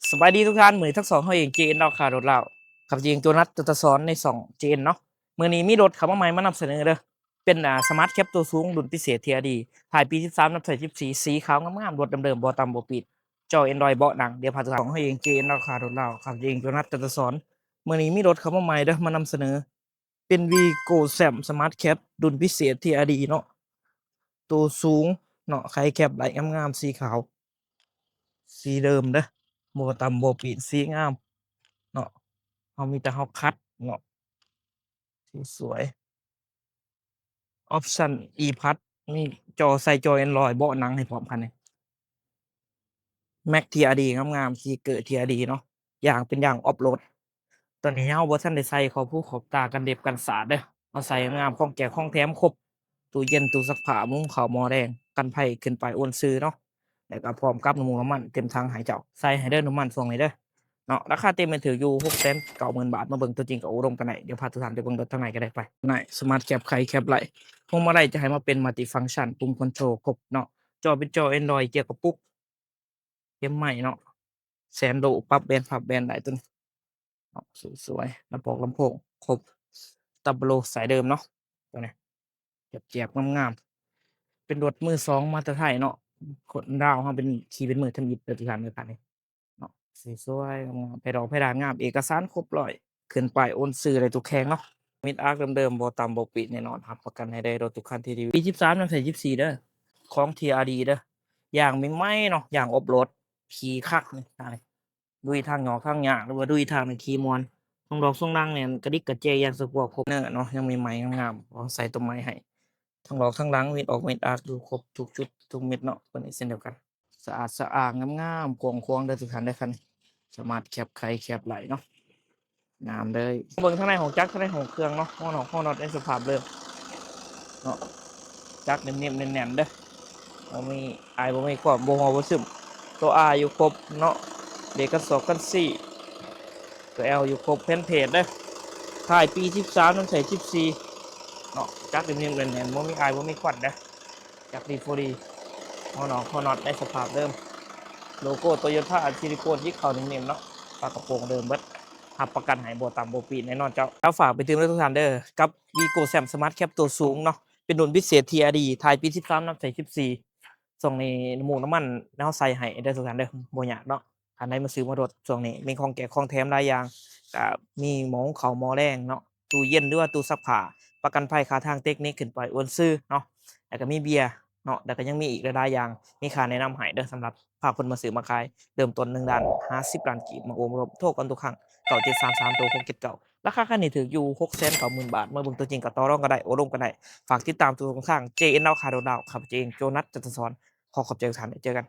ສະບາຍດີທຸກທ່ານ, ມື້ນີ້ທັງສອງເຮົາເອງ ເຈເອັນ ລາວຄ້າລົດລາວ ຂ້າພະເຈົ້າເອງ ໂຈນັດ ຈັນທະສອນ ໃນຊ່ອງ ເຈເອັນ ເນາະ. ມື້ນີ້ມີລົດເຂົ້າມາໃໝ່ມານຳສະເໜີເດີ ເປັນ ອ່າ ສະມາດແຄັບໂຕສູງ ລຸ້ນພິເສດ ທີອາດີ ທ້າຍປີສິບສາມ ນຳໃຊ້ສິບສີ່ ສີຂາວງາມໆ, ລົດເດີມໆ ບໍ່ຕຳບໍ່ປີດ, ຈໍແອນດຣອຍ ເບາະໜັງ. ດຽວພາທຸກທ່ານເຮົາເອງ ເຈເອັນ ລາວຄ້າລົດລາວ ຂ້າພະເຈົ້າເອງ ໂຈນັດ ຈັນທະສອນ ມື້ນີ້ມີລົດເຂົ້າມາໃໝ່ເດີ ມານຳສະເໜີ ເປັນ ວີໂກ້ ແຊມ ສະມາດແຄັບ ລຸ້ນພິເສດ ທີອາດີ ເນາະ, ໂຕສູງເນາະ, ໄຂແຄັບໄດ້ງາມໆ ສີຂາວ ສີເດີມເດີ ບໍ່ຕຳບໍ່ປີດ ສີງາມເນາະ. ເຮົາມີແຕ່ເຮົາຂັດເນາະ ສວຍໆ. ອອບຊັນ ອີພລັດ ມີຈໍ ໃສ່ຈໍແອນດຣອຍ ເບາະໜັງໃຫ້ພ້ອມຄັນນີ້. ແມັກ ທີອາດີ ງາມໆ, ສະຕິກເກີ ທີອາດີ ເນາະ, ຢາງເປັນຢາງອອບໂຫຼດ. ຕອນນີ້ເຮົາບໍ່ທັນໄດ້ໃສ່ຂອບຫູຂອບຕາ ກັນເດັບກັນສາດເດີ, ເຮົາໃສ່ງາມໆ ຂອງແຈກຂອງແຖມຄົບ, ຕູ້ເຢັນ, ຕູ້ຊັກຜ້າ, ໝໍ້ຫຸງເຂົ້າ, ໝໍ້ແດງ, ກັນໄພ, ຂຶ້ນປ້າຍໂອນຊື່ເນາະ, ແລ້ວກໍພ້ອມກັບນ້ຳມັນເຕັມຖັງໃຫ້ເຈົ້າ. ໃສ່ໃຫ້ເດີ ນ້ຳມັນຊ່ວງນີ້ເດີເນາະ. ລາຄາເຕັມແມ່ນຖືກຢູ່ ຫົກແສນເກົ້າໝື່ນ ບາດ. ມາເບິ່ງຕົວຈິງກໍໂອ້ລົມກັນໄດ້. ດຽວພາທຸກທ່ານໄປເບິ່ງລົດທາງໃນກໍໄດ້ໄປ. ນີ້ ສະມາດແຄັບ ໄຂແຄັບໄລ້ ພວງມາໄລຈະໃຫ້ມາເປັນ ມັລຕິຟັງຊັນ ປຸ່ມຄອນໂທຣຄົບເນາະ, ຈໍເປັນຈໍແອນດຣອຍ ກຽກະປຸກ ເຂັມໄມ້ເນາະ, ແສນໂລ, ປັບແບນພັບແບນໄດ້ຕົວນີ້ເນາະ, ສວຍໆ. ລຳໂພງ ລຳໂພງຄົບ, ຕັບເບິນໂລ ສາຍເດີມເນາະ, ຕົວນີ້ແຈບໆ ງາມໆ. ເປັນລົດມືສອງມາແຕ່ໄທເນາະ, ຄົນລາວເຮົາເປັນ ຂີ່ເປັນມືທຳອິດເດີ ທຸກທ່ານເດີ ຄັນນີ້ເນາະ, ສວຍໆ ງາມໆ, ໄຟດອກໄຟດານງາມ, ເອກະສານຄົບຮ້ອຍ, ຂຶ້ນປ້າຍໂອນຊື່ໄດ້ທຸກແຂວງເນາະ. ເມັດອາກເດີມໆ ບໍ່ຕຳບໍ່ປີດແນ່ນອນ, ຮັບປະກັນໃຫ້ໄດ້ລົດທຸກຄັນທີ່ ປີສິບສາມ ນຳໃຊ້ສິບສີ່ເດີ. ຂອງ ທີອາດີ ເດີ, ຢາງໃໝ່ໆເນາະ, ຢາງອອບໂຫຼດ, ຂີ່ຄັກນີ້, ລຸຍທາງຫຍອກທາງຍາກ ຫຼືວ່າລຸຍທາງນັ້ນຂີ່ມ່ວນ. ທາງດອກທາງຫຼັງນີ້ກະດິກກະແຈ ຢ່າງສະກວກຄົບເນີເນາະ, ຍັງໃໝ່ໆ ງາມໆ, ເຮົາໃສ່ຕົວໃໝ່ໃຫ້. ທາງດອກທາງຫຼັງ ເມັດອອກເມັດອາກຢູ່ຄົບທຸກຈຸດທຸກເມັດເນາະ, ຕົວນີ້ເຊັ່ນດຽວກັນ. ສະອາດສະອ້າງ ງາມໆ ກວ້າງຂວາງເດີ ທຸກທ່ານເດີ ຄັນນີ້. ສະມາດແຄັບໄຂແຄັບໄລ້ເນາະ, ງາມເລີຍ. ເບິ່ງທາງໃນຫ້ອງຈັກ, ທາງໃນຫ້ອງເຄື່ອງເນາະ, ຫົວນອກຫົວນັອດໃນສະພາບເດີມເນາະ, ຈັກເນັມໆແໜ້ນໆເດີ, ບໍ່ມີອາຍບໍ່ມີຄວັນ, ບໍ່ຮົ່ວບໍ່ຊຶມ. ຕົວ R ຢູ່ຄົບເນາະ, ເບຣກກັນສອກກັນຊີ້, ຕົວ L ຢູ່ຄົບ, ແຜ່ນເພດເດີ, ທ້າຍປີສິບສາມ ນຳໃຊ້ສິບສີ່ເນາະ, ຈັກເນັມໆແໜ້ນໆ, ບໍ່ມີອາຍບໍ່ມີຄວັນເດີ. ຈັກດີໂຟດີ, ຫົວນອກຫົວນັອດໃນສະພາບເດີມ, ໂລໂກ້ໂຕໂຢຕ້າ ຊິລິໂກນຫຍິບເຂົ້າເນັມໆເນາະ, ຝາກະໂປງເດີມເບິດ, ຮັບປະກັນໃຫ້ບໍ່ຕຳບໍ່ປີດແນ່ນອນເຈົ້າ. ແລ້ວຝາກໄປເຖິງເດີ ທຸກທ່ານເດີ ກັບ ວີໂກ້ ແຊມ ສະມາດແຄັບໂຕສູງເນາະ, ເປັນລຸ້ນພິເສດ ທີອາດີ ທ້າຍປີສິບສາມ ນຳໃຊ້ສິບສີ່. ຊ່ວງນີ້ນ້ຳມັນເຮົາໃສ່ໃຫ້ເດີ ທຸກທ່ານເດີ, ບໍ່ຍາກເນາະ. ທ່ານໃດມາຊື້ມາລົດ ຊ່ວງນີ້ມີຂອງແຈກຂອງແຖມຫຼາຍຢ່າງ, ກະມີໝໍ້ຫຸງເຂົ້າ ໝໍ້ແດງເນາະ, ຕູ້ເຢັນ ຫຼືວ່າຕູ້ຊັກຜ້າ, ປະກັນໄພ, ຄ່າທາງເຕັກນິກຂຶ້ນໄປອວນຊື່ເນາະ, ແລ້ວກໍມີເບຍເນາະ, ແລ້ວກໍຍັງມີອີກຫຼາຍໆຢ່າງ, ມີຄ່າແນະນຳໃຫ້ເດີ. ສຳລັບພາຄົນມາຊື້ມາຂາຍ ເລີ່ມຕົ້ນໜຶ່ງລ້ານຫ້າສິບລ້ານກີບ, ມາໂອ້ມາລົມ, ໂທກັນທຸກຄັ້ງ ເກົ້າເຈັດສາມສາມ ຫົກເຈັດເກົ້າ. ລາຄາຄັນນີ້ຖືກຢູ່ ຫົກແສນເກົ້າໝື່ນ ບາດ, ມາເບິ່ງຕົວຈິງກໍຕໍ່ລອງກັນໄດ້, ໂອ້ລົມກັນໄດ້. ຝາກຕິດຕາມທຸກຊ່ອງທາງ ເຈເອັນ ລາວຄ້າລົດລາວ, ຂ້າພະເຈົ້າເອງ ໂຈນັດ ຈັນທະສອນ, ຂໍຂອບໃຈທຸກທ່ານ, ເຈີກັນ.